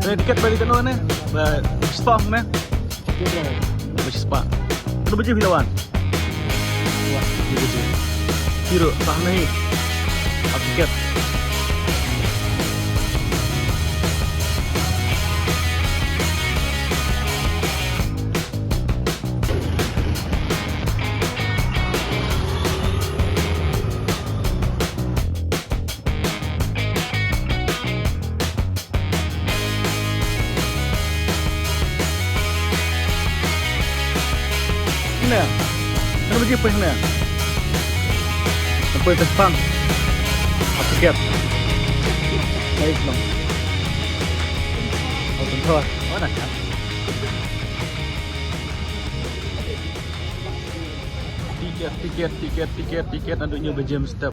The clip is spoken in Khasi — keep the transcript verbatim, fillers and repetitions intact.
Tiket ba dei katno ne? Ba shispah ne? Ba shispah. Katno baje phi la wan? Katno baje? Phi ruh, bah ne hi. Ap tiket. Hynne. Hynne baje poi hynne. Poi Pespang. Ap tiket. Baik, Bang. Open door. Oh, dah siap. Tiket, tiket, tiket, tiket, tiket. Naduh hynñiew baje mynstep.